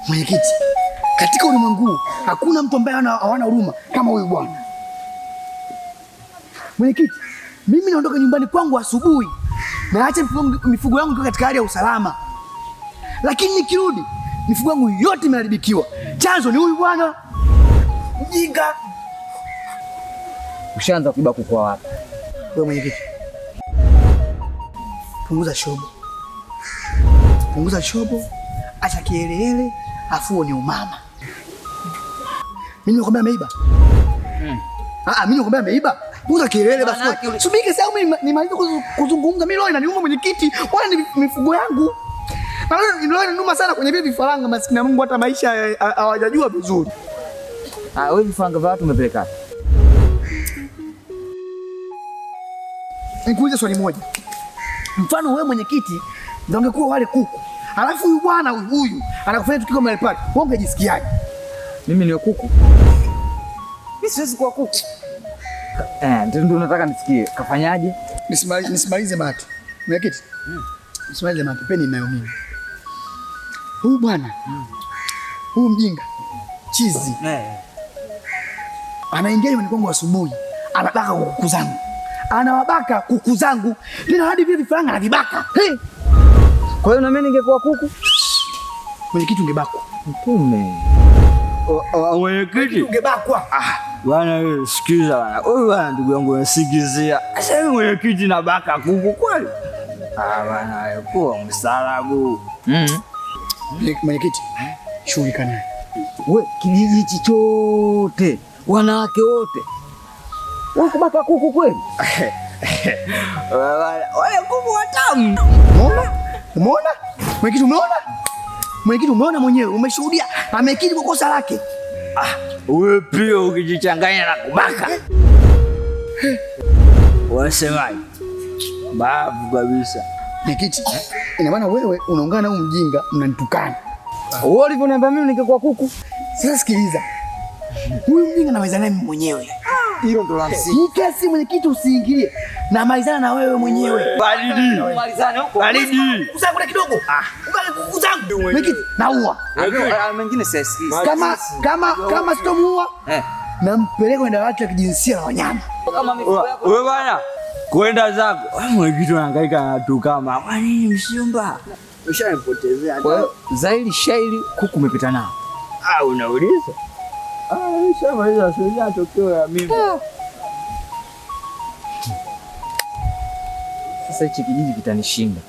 Mwenyekiti, katika ulimwengu hakuna mtu ambaye hawana huruma kama huyu bwana. Mwenyekiti, mimi naondoka nyumbani kwangu asubuhi, naacha mifugo yangu ikiwa katika hali ya usalama, lakini nikirudi mifugo yangu yote imeharibikiwa. Chanzo ni huyu bwana mjinga. Ushaanza kuiba kuku wa watu wewe. Mwenyekiti, punguza shobo, punguza shobo, acha kielele, afuo ni umama. Mimi nakwambia ameiba. Ah, mimi nakwambia ameiba. Punguza kielele basi. Subiri sasa mimi nimalize kuzungumza. Mimi leo inaniuma mwenyekiti, wala ni mifugo yangu. Na leo inaniuma sana kwenye vile vifaranga, maskini ya Mungu hata maisha hawajajua vizuri. Ah, wewe vifaranga vya watu umepeleka. Nikuulize swali moja. Mfano wewe mwenyekiti ndio ungekuwa wale kuku. Alafu huyu bwana huyu anakufanya tukio mahali pale. Wewe ungejisikiaje? Mimi niwe kuku? Mimi siwezi kuwa kuku. Ndio nataka nisikie. Kafanyaje? Nisimalize mate. Mwenyekiti. Nisimalize mate. Peni nayo mimi. Huyu bwana. Huyu mjinga. Chizi. Anaingia nyumbani kwangu asubuhi. Anabaka kuku zangu. Anawabaka kuku zangu. Tena hadi vile vifaranga anavibaka. Hey. Kwa hiyo na mimi ningekuwa kuku? Mwenyekiti ungebakwa. Mtume. Mwenyekiti ungebakwa. Ah, bwana wewe sikiza bwana. Wewe bwana ndugu yangu unasikizia. Sasa wewe mwenyekiti na baka kuku kweli? Ah bwana wewe kuwa mstaarabu. Mwenyekiti, shughulika naye. We kijiji hichi chote, wanawake wote wewe kubaka kuku kweli? Wale kuku watamu. Umeona? Umeona? Mwenyekiti umeona? Mwenyekiti umeona mwenyewe, umeshuhudia, amekiri kwa kosa lake. Ah, wewe pia ukijichanganya na kubaka. Wasemaje? Babu kabisa. Mwenyekiti, ina maana wewe unaungana na huyu mjinga mnanitukana. Wewe ulivyoniambia mimi ningekuwa kuku. Sasa sikiliza. Huyu mjinga naweza naye mimi mwenyewe. Hilo ndo la msingi. Hii kesi mwenyekiti usiingilie. Na malizana na wewe mwenyewe. Baridi. Malizane huko. Baridi. Kuku zangu na kidogo. Ubaki kuku zangu. Mwenyekiti, naua. Mengine sisikii. Kama sitomuua, nampeleka kwenye dawati la kijinsia la wanyama. Kama mifugo yako. Wewe bwana, kwenda zako. Wewe mwenyekiti unahangaika na watu kama. Kwa nini mshumba? Ushanipotezea. Kwa hiyo zaidi shairi kuku umepita nao. Ah, unauliza? Ah, ushamaliza sio tokeo ya mimi. Sasa hichi kijiji kitanishinda.